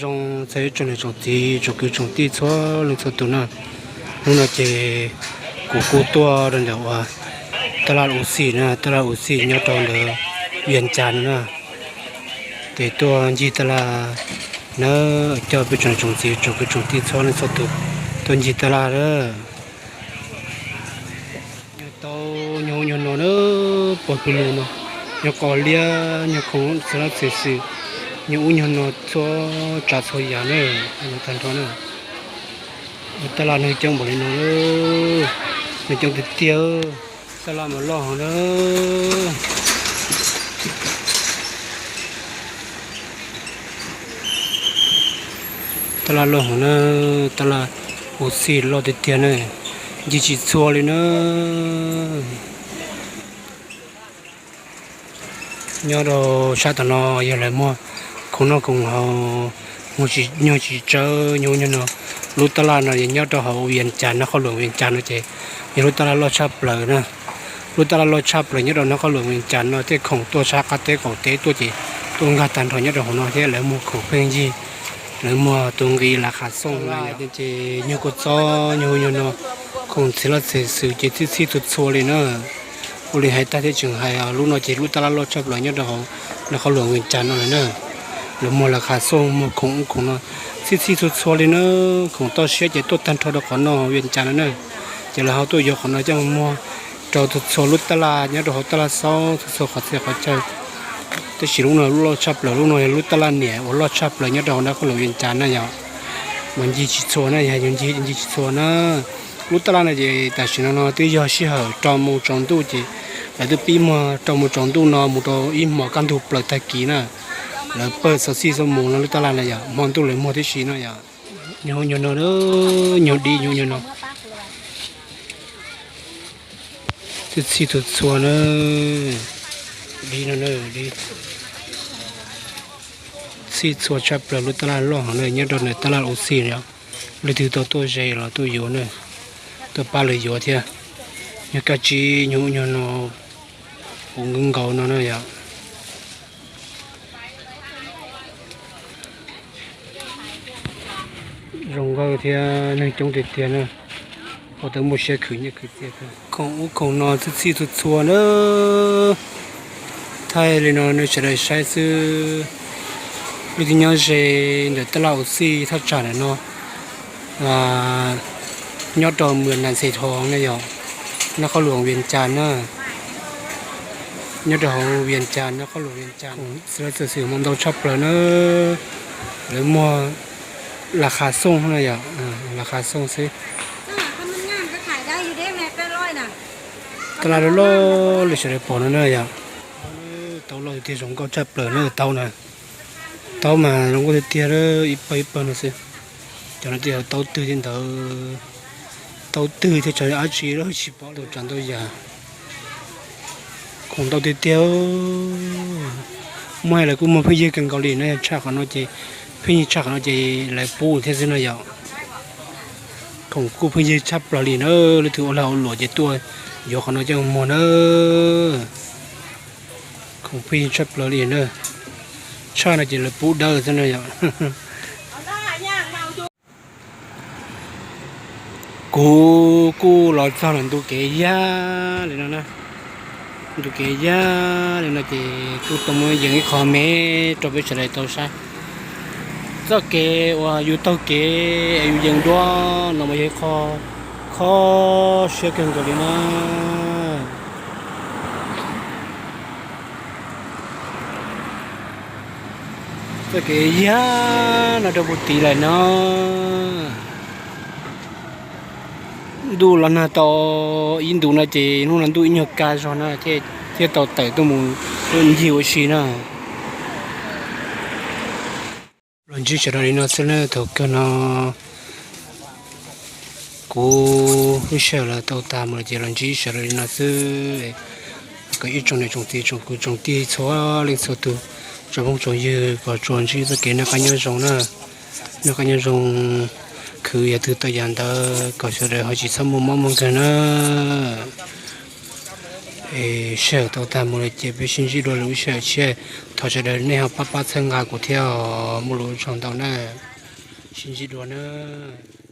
Zoo txog ib tsoom niam tsoom txiv tsoom kwv tsoom tij txhua leej txhua tus na. Hnub no ces kuv kuj tuaj rau ntawm uas taj laj Uxij na, taj laj Uxij nyob rau ntawm Vias Cas no na. Ces tuaj ncig taj laj na, coj peb tsoom niam tsoom txiv tsoom kwv tsoom tij txhua leej txhua tus tuaj ncig taj laj na. Nyob tau nyuag ub nyuag no na, pog pw lug no, nyuag qos liab nyuag khoom txiv lab txiv xwm, nyuag ub nyuag no txhua tsav txhua yam na, tag nrho na. Ua taj laj neeg coob npaum li no, neeg coob tiag tiag. Taj laj mas loj heev na. Taj laj loj heev na, taj laj Uxij loj tiag tiag na, ncig tsis txhua li na. Nyob rau sab tom no yog lawv muag khoom noj khoom haus, nyuag tsis tsawg nyuag ub nyuag no. Lub taj laj no yog nyob rau hauv Vias Cas, nab qhov luam Vias Cas no ces yog lub taj laj loj tshaj plaws na. Lub taj laj loj tshaj plaws nyob rau nab qhov luam Vias Cas no, tej khoom tuaj sab qab teb qaum teb tuaj ces tuaj nkag tag nrho nyob rau hauv no thiab. Lawv muag khoom pheej yig, lawv muag tus nqi las khas xooj na, ces nyuag kua txob nyuag ub nyuag no, khoom txiv laj txiv xwm ces txhij txhij txhua txhua li na. Ua li hais tag thiab tseem hais, lub no ces lub taj laj loj tshaj plaws nyob rau hauv nab qhov luam Vias Cas no lawm na. Lawv muag las khas xooj, muag khoom ub khoom no txhij txhij txhua txhua li na. Khoom toj siab ces tuaj tag nrho rau qhov no Vias Cas no na. Ces lawv ho tuaj yuav qhov no coj muag rau txhua txhua lub taj laj nyob rau hauv taj laj Xauv txhua txhua qhov txhia qhov chaw. Tab sis lub no lub loj tshaj plaws, lub no yog lub taj laj niam uas loj tshaj plaws nyob rau hauv nab qhov luam Vias Cas na yom. Mas ncig tsis txhua na, yog yus ncig ncig tsis txhua na. Lub taj laj no ces tam sim no no twb yog sij hawm rau moos tsaus ntuj ces lawv twb pib muag rau moos tsaus ntuj no mus rau ib hmos kaj ntug plaws tag kis na. Lawv pawg xov xij xov mus no lub taj laj na yom, hmo ntuj lawv muag tib si no yom. Nyuag nyuag no, nyuag dib nyuag nyuag no. Txhij txhij txhua txhua na, dib no na, dib. Txhij txhua tshaj plaws, lub taj laj loj heev na, nyob rau ntawm taj laj Uxij no. Leej twg tau tuaj ze los tuaj yuav na, tuaj pab lawv yuav thiab. Nyuag kab tsib nyuag ub nyuag no, puv nkaus nkaus no na yom. Zoo nkauj thiab neeg coob tiag tiag na, ua tau muaj siab khwv nyiaj khwv txiaj. Khoom ub khoom no txhij txhij txhua txhua na. Thaij li no nej sawv daws saib xwb. Leej twg nyob ze ntawm taj laj Uxij thaj tsam ntawm no, nyob rau mws Nas Ntxhe Thoo na yom, nab qhov luam Vias Cas na. Nyob rau hauv Vias Cas, nab qhov luam Vias Cas, txhij laj txiv xwm muag ntau tshaj plaws na. Lawv muag las khas xooj na yom, las khas xooj xwb. Taj laj loj loj li sawv daws pom no na yom. Taub loj tiag tiag, zoo nkauj tshaj plaws na, taub na. Taub mas zoo nkauj tiag tiag, ib pawg ib pawg no xwb. Cov no ces yog taub twg thiab ntawd, taub twg thiab tso dab tsi lawm tsis paub, ntau tsav ntau yam. Khoom ntau tiag tiag. Muaj hais lawv kuj muag pheej yig kawg nkaus li na, tshaj qhov no ces, pheej yig tshaj qhov no ces lawv pub thiab xwb no yom. Khoom kuj pheej yig tshaj plaws li na, leej twg ua lag ua luam ces tuaj yuav qhov no coj muag na. Khoom pheej yig tshaj plaws li na. Tshaj no ces lawv pub dawb xwb no yom. Kuv kuj los txog lawm ntu kev yaj li no na. Ntu kev yaj li no ces kuj tau muab yees ib qho me rau peb sawv daws tau saib. Txoj kev uas yus taug kev es yus yees duab no mas yog ib qho kho siab kawg nkaus li na. Txoj kev yaj no rau puag tid lawm no. Ntuj los nag tau ib ntus no ces hnub no ntuj ib nyuag kaj zog na, thiaj tau tawm tuaj mus ncig ua si na. Los ntsib sawv daws li no xwb na, thaum kawg no kuv lub sij hawm los tau tas mus lawm ces los ntsib sawv daws li no xwb. Kom ib tsoom niam tsoom txiv tsoom kwv tsoom tij txhua leej txhua tus, tsoom phooj tsoom ywg kom tsuas ntsib txoj kev noj qab nyob zoo na. Noj qab nyob zoo, khwv yam twg tau yam ntawd kom sawv daws ho tsis txhob muaj mob muaj nkeeg na. Sij hawm tau tag mus lawm ces peb sib ntsib dua lwm lub sij hawm tshiab. Thov sawv daws nej ho pab pab txhawb nqa kuv thiab, muaj lus ua tsaug ntau na. Sib ntsib dua nawb.